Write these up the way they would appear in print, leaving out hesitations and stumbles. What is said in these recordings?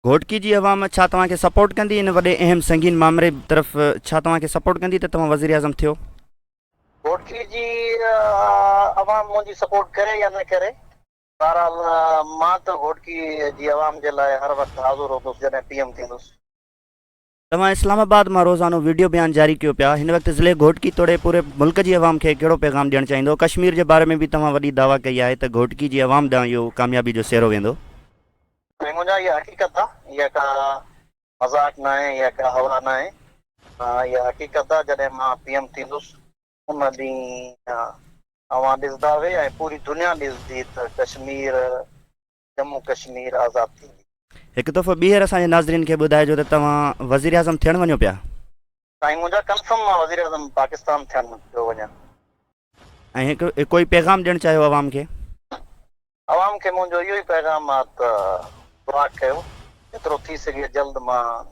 گهوٽڪي جي عوام ڇا توهان کي سپورٽ ڪندي ان وڏي اهم سنگين مامري طرف ڇا توهان کي سپورٽ ڪندي ته توهان وزيراعظم ٿيو؟ گهوٽڪي جي عوام منهنجي سپورٽ ڪري يا نه ڪري بهرحال مان ته گهوٽڪي جي عوام جي لاء هر وقت حاضر هوندس جڏهن پي ايم ٿيندس. توهان اسلام آباد مان روزانو ويڊيو بيان جاري ڪيو پيا هن وقت ضلعي گهوٽڪي توڙي پوري ملڪ جي عوام کي ڪهڙو پيغام ڏيڻ چاهيندو ڪشمير جي باري ۾ به توهان وڏي دعويٰ ڪئي آهي ته گهوٽڪي جي عوام ڏانهن اهو ڪاميابي جو سهرو ويندو. سائين منهنجا اها حقيقت آ اها ڪا مذاق ناهي اها ڪا هوا ناهي اها حقيقت آ جڏهن مان پي ايم ٿيندس ان ڏينهن اوهان ڏسندا وي ۽ پوري دنيا ڏسندي ته ڪشمير ڄمون ڪشمير آزاد ٿيندي. هڪ دفعو ٻيهر اسان جي ناظرين کي ٻڌائجو ته توهان وزيراعظم ٿيڻ وڃو پيا. سائين منهنجا ڪنفرم مان وزيراعظم پاڪستان ٿيڻ پيو وڃان. ۽ هڪ ڪوئي پيغام ڏيڻ چاهيو عوام کي. عوام کي منهنجو اهو ئي پيغام آ ته دعا ڪيو جيترو ٿي سگهي جلد مان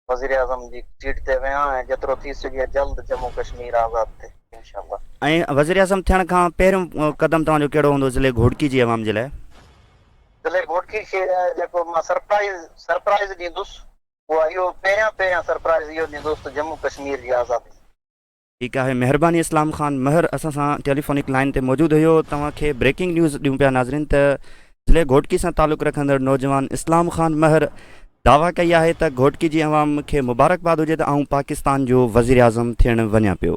وزيراعظم جي سيٽ تي ويهان ۽ جيترو ٿي سگهي جلد ڄمون ڪشمير آزاد ٿئي انشاء الله. ۽ وزيراعظم ٿيڻ کان پهريون قدم توهان جو ڪهڙو هوندو ضلعي گهوٽڪي جي عوام جي لاء؟ ضلعي گهوٽڪي کي جيڪو مان سرپرائز سرپرائز ڏيندس اها اهو پهريان پهريان سرپرائز اهو ڏيندس ته ڄمون ڪشمير جي آزادي. ٺيڪ آهي مهرباني اسلام خان مهر اسان سان ٽيليفونڪ لائين تي موجود هيو توهان کي بريڪنگ نيوز ڏيون پيا ناظرين ته ضلعي گهوٽڪي سان تعلق رکندڙ نوجوان اسلام خان مهر دعويٰ ڪئي آهي ته گهوٽڪي جي عوام کي مبارڪباد هجي ته آئون پاڪستان جو وزيراعظم ٿيڻ وڃان پيو.